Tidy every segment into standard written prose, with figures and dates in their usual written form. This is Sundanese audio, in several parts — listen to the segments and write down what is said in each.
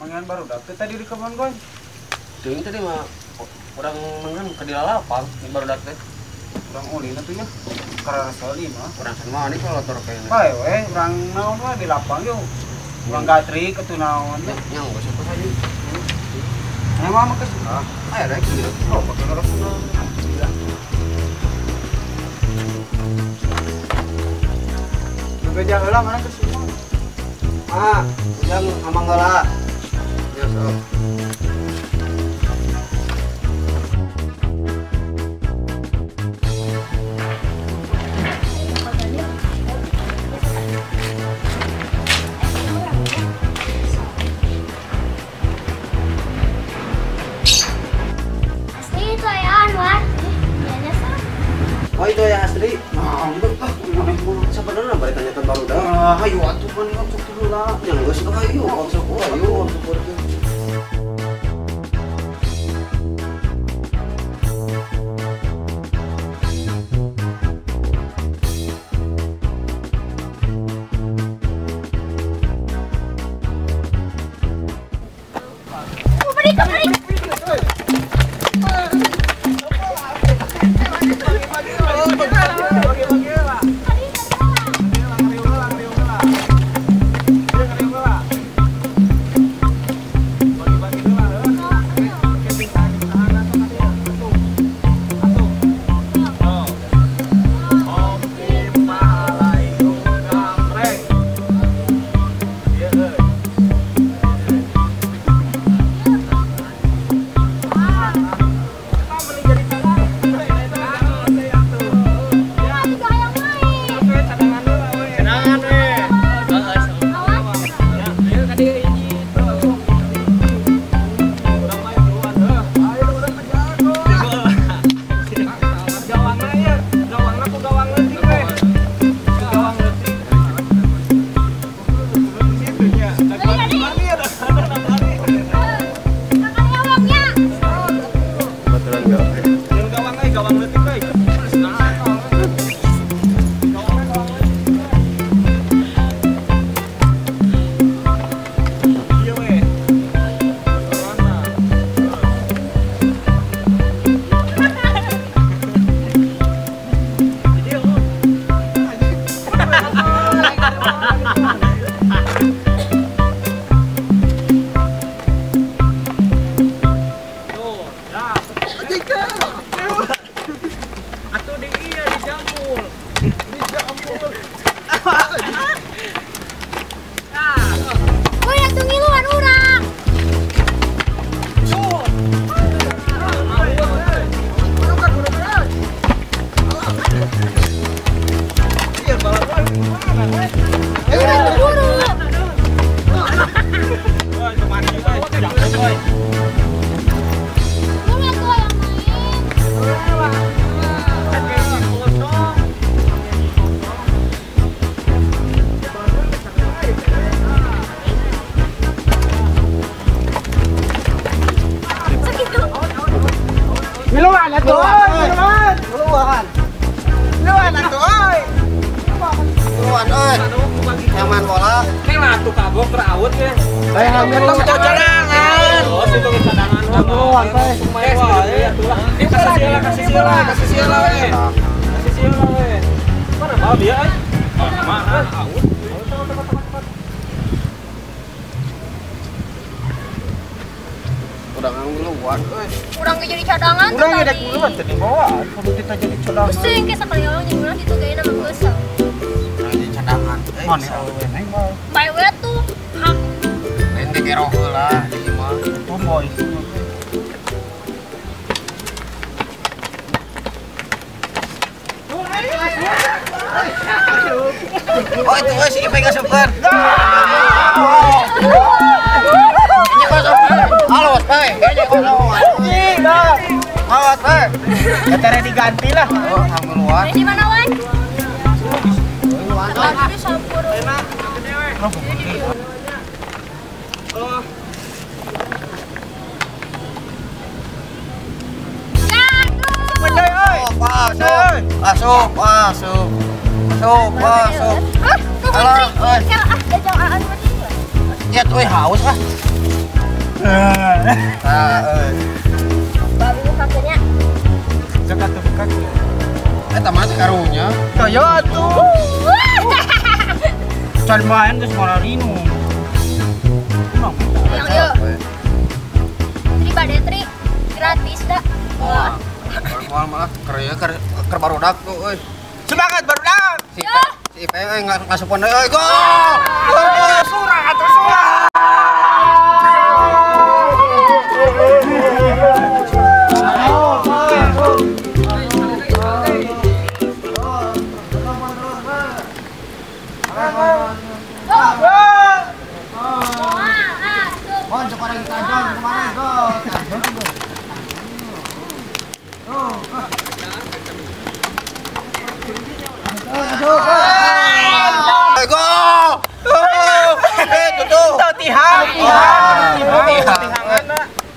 Mangan baru dapet tadi di kebun goy. Teuing tadi mah urang mengan ke di lalapang baru dapet. Urang ulin atuh nya. Karena soli mah. Urang sama ini kalau tor kayaknya. Bae we, urang naon we di lapang yuk. Urang gatrik atuh naon. Nya geus apa saja. Emang mah geus. Ah, aya rek ieu. Oh, pakai ngerok. Bebeja heula mana geus semua. Ah, ujang amang heula. Ya sok. Asli itu ya Anwar. Oh itu ya asli. Nah, sebenarnya bari tanyakan baru dah. Ayo atuh kan sok dulu lah. Yang geus ayo sok ayo sok. Miluan atuh euy, miluan. Miluan. Miluan atuh euy. Miluan euy. Nyaman bola. Kela atuh kagok teraut ya. Saya hamil cadangan. Oh, situ cadangan. Miluan teh. Kasih sila, kasih sila we. Kasih sila we. Mana bal dia euy? Mana out. Urang ngeluan euy. Urang jadi cadangan. Urang ge dek duluan teh dibawa. Kudu kita jadi cadangan. Pusing ke sakali orang jeung urang kitu gayana mah geus. Urang jadi cadangan. Mana awewe neng mah. Bae we tuh. Hak. Lain ge kero heula di imah. Tomboy. Oh itu si Ipe ngasupkeun. Ini masuk. Halus, hei, kayaknya kosong. Awas, hei. Kita diganti lah. Oh, ngeluar. Di mana, Wan? Tadi sampur. Asup, asup, asup, asup. Alah, oi. Ya. Sia euy haus ah. Tah euy. Babi bukakeunnya. Sok atuh bukakeun. Eta mah karunya. Toyo atuh. Can main geus mararinu. Yang ieu. Tri bade tri gratis dah. Wah. Moal malah keur keur barudak tuh euy. Semangat barudak. Si Ipe euy ngasupan deui euy gol. Surang atuh surang.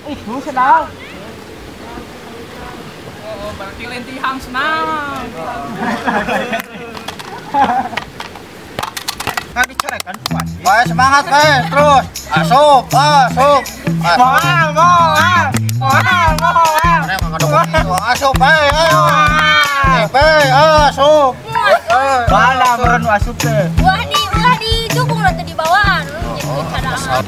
Itu senang. Oh, berarti lain tihang senang. Kan dicarekan kuat. Bae semangat bae terus. Asup, asup. Moal, moal. Moal, moal. Asup bae ayo. Bae asup. Bala meureun asup teh. Ulah didukung lah teh di bawaan. Jadi cadangan.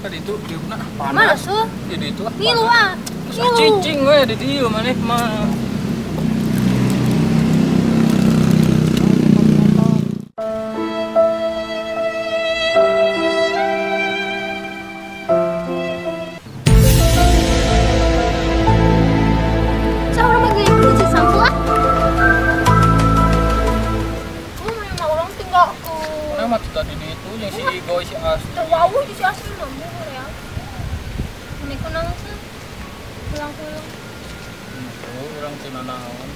Tadi itu di mana? Mana sih? Di itu lah. Ngilu ah. Cicing we di dieu maneh mah. Sa urang mah geuning kunci sampul ah. Urang tinggal ku. Urang mah tadi di itu jeung si Igoy si As. Teu wawuh jeung si Asri mah. Ini kunang sih, pulang-pulang. Itu orang teu nanaon.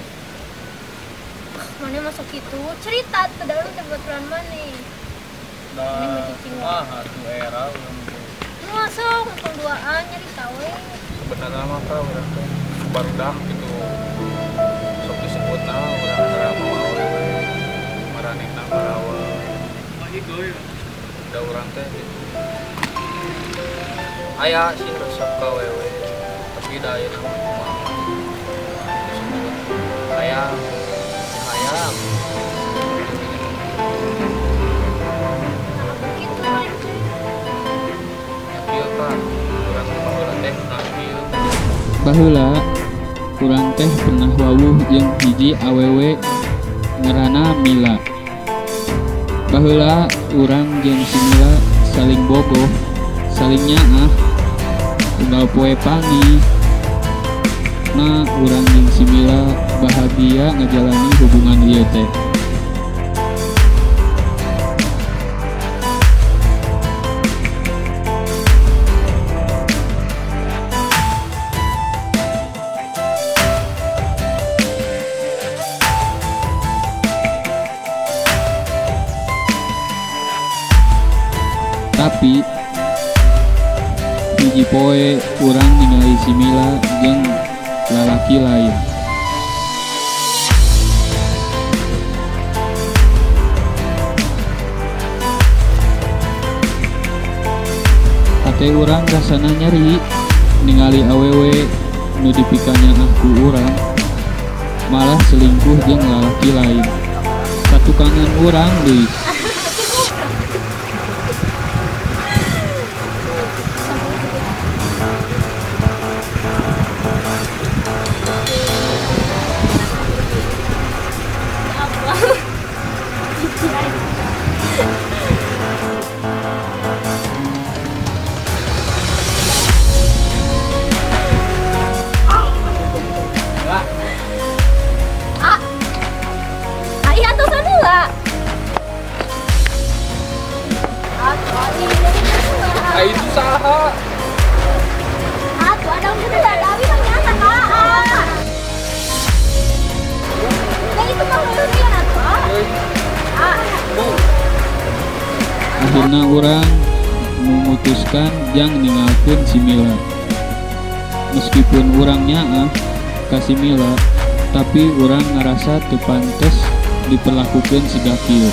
Mana masuk itu cerita teu da urang teh baturan maneh. Da, mah atuh era urang teh. Masuk ngomong duaan nyarita we. Sebenarnya mah ka urang teh barudak gitu. Sok disebutna urang teh mau awewe. Maranehna marawa. Mah ieu da urang teh gitu. Aya sih resep ka wewe tapi da ayeuna mah kumaha disebut hayang hayang Baheula urang teh pernah wawuh jeung hiji awewe ngaranna Mila. Baheula urang jeung si Mila saling bogoh, saling nyaah, unggal poe pangi. Nah, urang jeung si Mila bahagia ngajalani hubungan ieu teh. Tapi hiji poe urang ningali si Mila jeung lalaki lain. Hate urang rasana nyeri ningali awewe nu dipikanyaah ku urang malah selingkuh jeung lalaki lain. Satukangan urang deui. Akhirna urang memutuskan jang ninggalkeun si Mila. Meskipun urang nyaah ka si Mila, tapi urang ngarasa teu pantes diperlakukeun siga kieu.